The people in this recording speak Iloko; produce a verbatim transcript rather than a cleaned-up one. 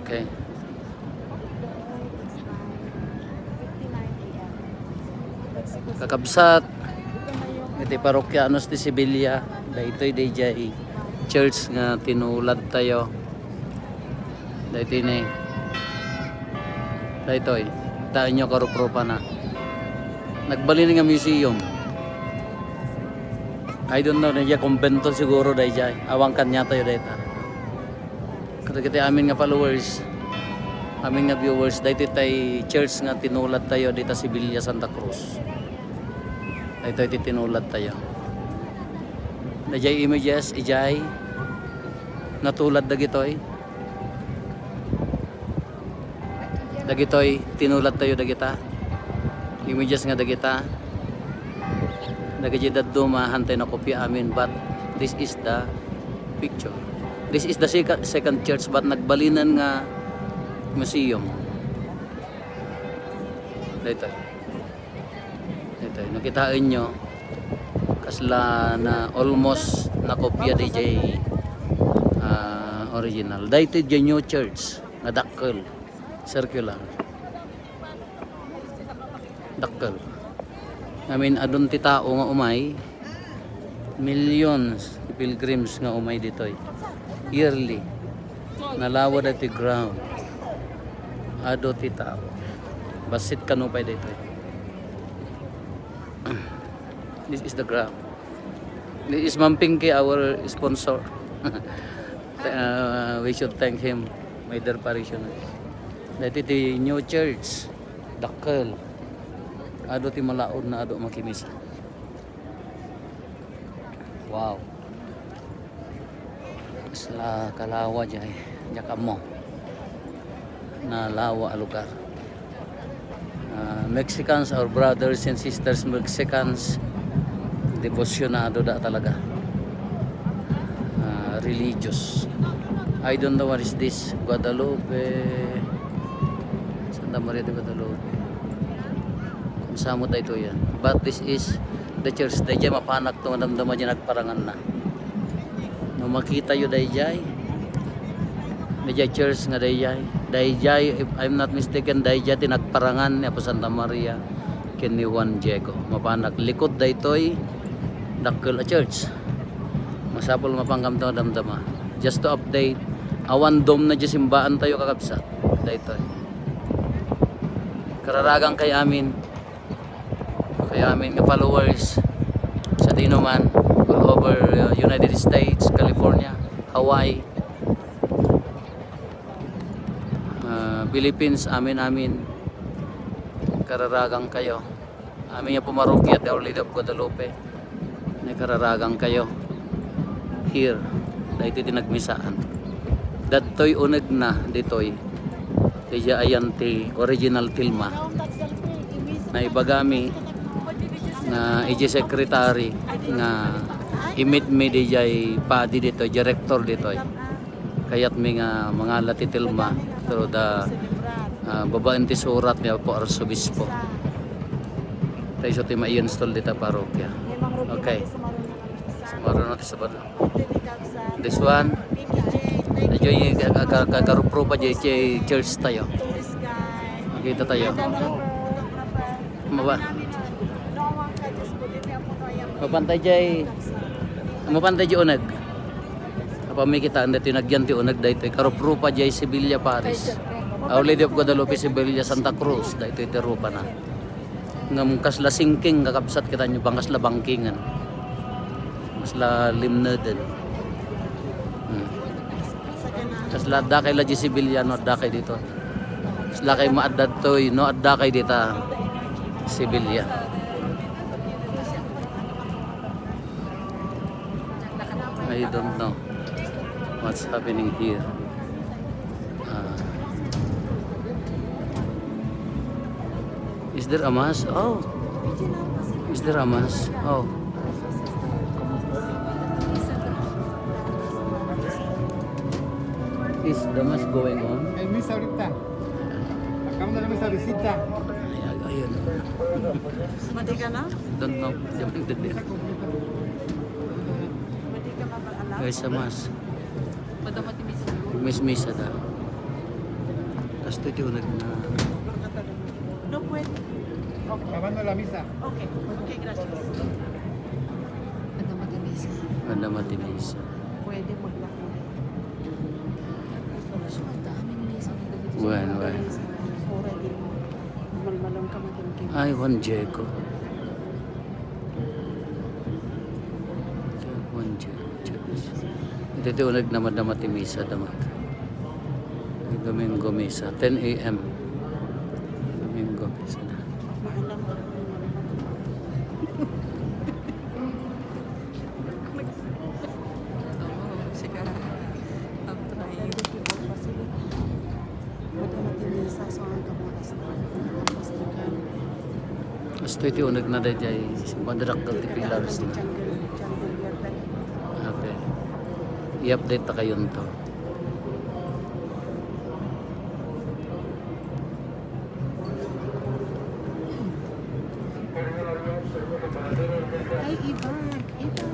Okay. Kakabsat, iti parokianos ti Sevilla, daytoy dayjay church nga tinulad tayo. Daytoy ni. Daytoy. Taenyo, karuprupana. Nagbalin nga museum. I don't know, dayjay kumbento siguro dayjay. Awan kaniatayo dayta. Kadagiti amin nga followers, amin nga viewers, daytoy tay church nga tinulad tayo dita Sevilla, Santa Cruz. Daytoy ti tinulad tayo. Dayjay images, ijay natulad dagitoy. Dagitoy tinulad tayo dagita. Images nga dagita. Dagiti dadduma, hantay nakopia amin, but this is the picture. This is the second, second church, but nagbalinan nga museum. Daytoy. Daytoy, nakitaenyo, kasla na almost nakopia dayjay, ah, original. Daytoy dayjay new church nga dakkel, circular. Dakkel. I mean, adun ti tao nga umay, millions ti pilgrims nga umay ditoy. Yearly. Nalawa daytoy ground. Adu ti tao. Bassit kano pay daytoy. This is the ground. This is Ma'am Pinky, our sponsor. Uh, we should thank him, my dear parishioners. Daytoy ti new church, dakkel. Adu ti malaud na adu makimisa. Wow. Kasla kalawa jay, diak ammo. Nalawa a lugar. Ah, Mexicans, our brothers and sisters Mexicans, devosyonado da talaga. Ah, religious. I don't know what is this. Guadalupe. Santa Maria de Guadalupe. Kung saan mo tayo yan. But this is the church. Dayjay mapanak to nga damdama dyan nagparangan na. No makita yo dayjay. Dayjay church nga dayjay. Dayjay, if I'm not mistaken, dayjay ti nagparangan ni Apo Santa Maria ken ni Juan Diego. Mapanak likod daytoy dakkel a church. Masapul mapankamto nga damdama. Just to update, awan dome na di simbaan tayo, kakabsat. Daytoy. Kararagan kay amin. Kay amin nga followers sa dinuman, all over, uh, United States, California, Hawaii, uh, Philippines, amin, amin. Kararagan kayo. Amin nga pumarokia ti Our Lady of Guadalupe. Nakararagan kayo. Here, daytoy ti nagmisaan. Dadtoy uneg na ditoy. Dayjay ayan ti original tilma. Naibagami nga ijay secretary nga i-meet mi dayjay padi ditoy, director ditoy. Kayatmi nga mangala ti tilma through the, ah, babaen ti surat ni Apo Arsobispo. Tayo ti ma-install dita parokya. Okay. Sumaruno ti Sabado. This one. Medyo yung ka-, ka-, ka-, karupropa dyan, dyan church tayo. Makita tayo. Maba-, mapantay jay, mapantay jay uneg. Apa mi kita, anda ti nagyan ti uneg daytoy. Karupropa jay Sevilla Parish. Our Lady of Guadalupe, Sevilla, Santa Cruz. Daytoy ti rupa na. Ngem kasla sinking, kakabsat, kita nyo bang kasla bangkingan. Kasla limneden. Hmm. Kasla adda kay la di Sevilla, no adda kay dito. Kasla kay maadda toy, no adda kay dita Sevilla. I don't know what's happening here. Ah. Is there a mass? Oh. Is there a mass? Oh. Is the mass going on? Ay, misa ahorita. Acabando la misa, visita. Ay, ay, ayun. Madi ka na? Don't know. Madi ka mapaalam? Ay, sa mass. Madama ti misa. Mis-misa da. Kastoy ti uneg na. No puede. Okay. Acabando la misa. Okay. Okay, gracias. Madam Atenesa. Madam Atenesa. Pwede maglak mo. Ang daming misa ng gabi. Wen, wen. Pura din. Malmalong ka matingking. Ay, Juan Diego. Juan Diego Church. Iti ti uneg na madam ti misa, damat. Domingo misa, ten a.m. Domingo misa na. Maalam ka. Oo, sige. Ang try. Madam Atenesa, so ang kamunas na. Tapos na ka. Kastoy ti uneg na daydiay, madadakkel ti pillars na. Chandelier, chandelier dali. Okay. I-update ta kayon to. Ay, iba. Iba.